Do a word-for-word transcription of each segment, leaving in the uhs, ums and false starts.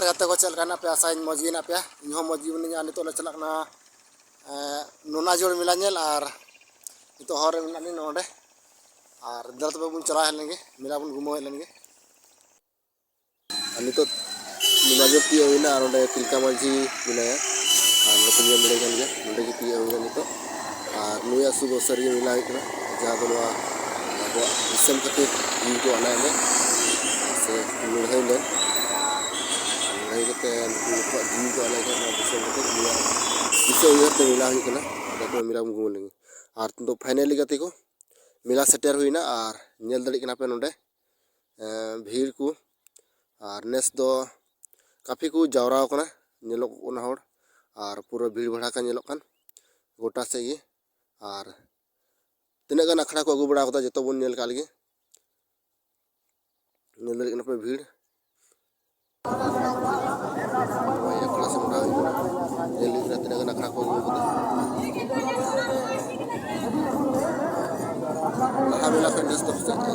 ᱜᱟᱛᱮ ᱠᱚ, ᱪᱮᱫ ᱞᱮᱠᱟ ᱦᱮᱱᱟᱜ ᱯᱮᱭᱟ? ᱟᱥᱟᱧ ᱢᱚᱡᱽ ᱜᱮ ᱦᱮᱱᱟᱜ ᱯᱮᱭᱟ᱾ ᱤᱧ ᱦᱚᱸ ᱢᱚᱡᱽ ᱜᱮ ᱢᱤᱱᱟᱹᱧᱟ᱾ ᱱᱤᱛᱚᱜ ᱞᱮ ᱪᱟᱞᱟᱜ ᱠᱟᱱᱟ, ᱮᱸ, ᱱᱚᱱᱟᱡᱳᱲ ᱢᱮᱞᱟ ᱧᱮᱞ, ᱟᱨ ᱱᱤᱛᱚᱜ ᱦᱚᱨ ᱨᱮ ᱢᱮᱱᱟᱜ ᱞᱤᱧ ᱱᱚᱰᱮ, ᱟᱨ ᱫᱮᱞᱟ ᱛᱚᱵᱮ ᱵᱚᱱ ᱪᱟᱞᱟᱣ ᱦᱮᱡ ᱞᱮᱱ ᱜᱮ, ᱢᱮᱞᱟ ᱵᱚᱱ ᱜᱷᱩᱢᱟᱹᱣ ᱦᱮᱡ ᱞᱮᱱ ᱜᱮ᱾ ᱟᱨ ᱱᱤᱛᱚᱜ ᱱᱚᱱᱟᱡᱳᱲ ᱛᱤᱭᱳᱜ ᱦᱩᱭᱱᱟ, ᱟᱨ ᱚᱸᱰᱮ ᱛᱤᱞᱠᱟ ᱢᱟᱹᱡᱷᱤ ᱢᱮᱱᱟᱭᱟ, ᱟᱨ ᱱᱚᱰᱮ ᱠᱚ ᱧᱮᱞ ᱫᱟᱲᱮ ᱠᱟᱱ ᱜᱮᱭᱟ, ᱱᱚᱰᱮ ᱜᱮ ᱛᱤᱭᱳᱜ ᱦᱩᱭᱱᱟ ᱱᱤᱛᱚᱜ᱾ ᱟᱨ ᱱᱩᱭᱟᱜ ᱥᱩᱵ ᱚᱵᱥᱚᱨ ᱨᱮᱜᱮ ᱢᱮᱞᱟ ᱦᱩᱭᱩᱜ ᱠᱟᱱᱟ, ᱡᱟᱦᱟᱸ ᱫᱚ ᱱᱚᱣᱟ ᱟᱵᱚᱣᱟᱜ ᱫᱤᱥᱚᱢ ᱠᱷᱟᱹᱛᱤᱨ ᱡᱤᱣᱤ ᱠᱚ ᱟᱞᱟᱭ ᱞᱮᱫ ᱥᱮ ᱞᱟᱹᱲᱦᱟᱹᱭ ᱞᱮᱫ, ᱞᱟᱹᱲᱦᱟᱹᱭ ᱠᱟᱛᱮ ᱱᱩᱠᱩ ᱟᱠᱚᱣᱟᱜ ᱡᱤᱣᱤ ᱠᱚ ᱟᱞᱟᱭ ᱠᱮᱫ ᱱᱚᱣᱟ ᱫᱤᱥᱚᱢ ᱠᱷᱟᱹᱛᱤᱨ, ᱩᱱᱤᱭᱟᱜ ᱫᱤᱥᱟᱹ ᱩᱭᱦᱟᱹᱨ ᱛᱮ ᱢᱮᱞᱟ ᱦᱩᱭᱩᱜ ᱠᱟᱱᱟ᱾ ᱚᱸᱰᱮ ᱠᱷᱚᱱ ᱢᱮᱞᱟ ᱵᱚᱱ ᱜᱷᱩᱢᱟᱹᱣ ᱞᱮᱱ ᱜᱮ᱾ ᱟᱨ ᱱᱤᱛᱚᱜ finally ᱜᱟᱛᱮ ᱠᱚ, ᱢᱮᱞᱟ ᱥᱮᱴᱮᱨ ᱦᱩᱭᱱᱟ ᱟᱨ ᱧᱮᱞ ᱫᱟᱲᱮᱭᱟᱜ ᱠᱟᱱᱟ ᱯᱮ ᱱᱚᱰᱮ, ᱮᱸ, ᱵᱷᱤᱲ ᱠᱚ᱾ ᱟᱨ ᱱᱮᱥ ᱫᱚ ᱠᱟᱯᱷᱤ ᱠᱚ ᱡᱟᱣᱨᱟ ᱟᱠᱟᱱᱟ, ᱧᱮᱞᱚᱜ ᱠᱟᱱᱟ ᱦᱚᱲ, ᱟᱨ ᱯᱩᱨᱟᱹ ᱵᱷᱤᱲ ᱵᱷᱟᱲᱟ ᱠᱟᱱ ᱧᱮᱞᱚᱜ ᱠᱟᱱ ᱜᱚᱴᱟ ᱥᱮᱫ ᱜᱮ᱾ ᱟᱨ ᱛᱤᱱᱟᱹᱜ ᱜᱟᱱ ᱟᱠᱷᱲᱟ ᱠᱚ ᱟᱹᱜᱩ ᱵᱟᱲᱟ ᱟᱠᱟᱫᱟ, ᱡᱚᱛᱚ ᱵᱚᱱ ᱧᱮᱞ ᱠᱟᱜ ᱞᱮᱜᱮ᱾ ᱧᱮᱞ ᱫᱟᱲᱮᱭᱟᱜ ᱠᱟᱱᱟ ᱯᱮ ᱵᱷᱤᱲ᱾ ᱱᱚᱜᱼᱚᱭ ᱟᱠᱷᱲᱟ ᱥᱟᱢᱴᱟᱣ ᱦᱩᱭ ᱠᱟᱱᱟ᱾ ᱧᱮᱞ ᱦᱩᱭᱩᱜ ᱠᱟᱱᱟ ᱛᱤᱱᱟᱹᱜ ᱜᱟᱱ ᱟᱠᱷᱲᱟ ᱠᱚ ᱟᱹᱜᱩ ᱠᱟᱫᱟ᱾ ᱞᱟᱦᱟ ᱢᱮᱞᱟ ᱠᱷᱚᱱ ᱱᱮᱥ ᱫᱚ ᱯᱟᱥᱮᱡ ᱡᱟᱹᱥᱛᱤ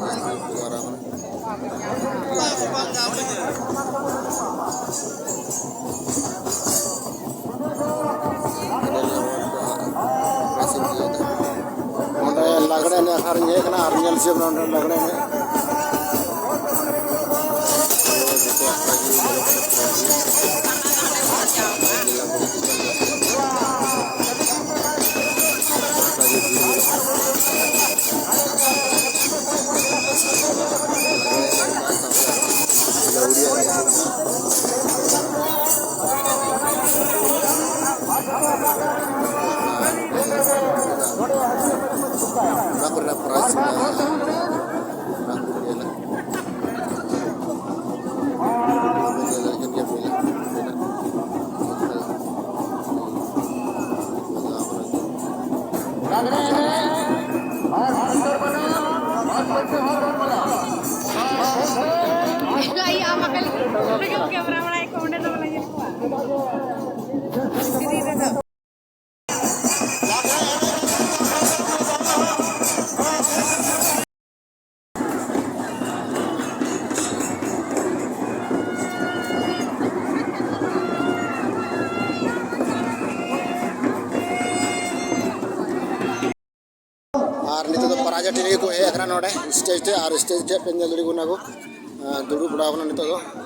ᱠᱚ ᱡᱟᱣᱨᱟ ᱠᱟᱱᱟ᱾ ᱱᱚᱰᱮ ᱞᱟᱜᱽᱲᱮ ᱮᱱᱮᱡ ᱟᱠᱷᱲᱟ ᱨᱤᱧ ᱦᱮᱡ ᱟᱠᱟᱱᱟ ᱟᱨ ᱧᱮᱞ ᱦᱚᱪᱚ ᱵᱚᱱᱟ ᱱᱚᱰᱮ ᱞᱟᱜᱽᱲᱮ ᱮᱱᱮᱡ᱾ ᱚᱱᱟ ᱠᱚᱨᱮᱱᱟᱜ prize ᱢᱮᱱᱟᱜᱼᱟ᱾ ᱚᱱᱟ ᱠᱚ ᱧᱮᱞᱟ᱾ ᱧᱮᱞ ᱫᱟᱲᱮᱭᱟᱜ ᱠᱟᱱ ᱜᱮᱭᱟ ᱯᱮ᱾ ᱤᱧ ᱫᱚ ᱟᱭᱳ ᱟᱢ ᱟᱠᱟ ᱞᱮᱠᱟ ᱠᱮᱢᱮᱨᱟ ᱵᱟᱲᱟᱭ ᱠᱚ ᱚᱸᱰᱮ ᱫᱚ ᱵᱟᱞᱮ ᱧᱮᱞ ᱠᱚᱣᱟ᱾ ᱥᱠᱨᱤᱱ ᱨᱮᱫᱚ᱾ ᱨᱟᱡᱽᱦᱟᱹᱴᱤ ᱞᱟᱹᱜᱤᱫ ᱠᱚ ᱦᱮᱡ ᱟᱠᱟᱱᱟ ᱱᱚᱰᱮ ᱥᱴᱮᱡᱽ ᱴᱷᱮᱡ, ᱟᱨ ᱥᱴᱮᱡᱽ ᱴᱷᱮᱡ ᱯᱮ ᱧᱮᱞ ᱫᱟᱲᱮᱭᱟᱠᱚ ᱠᱟᱱᱟ ᱠᱚ, ᱟᱸ, ᱫᱩᱲᱩᱵ ᱵᱟᱲᱟ ᱟᱠᱟᱱᱟ ᱱᱤᱛᱚᱜ ᱫᱚ᱾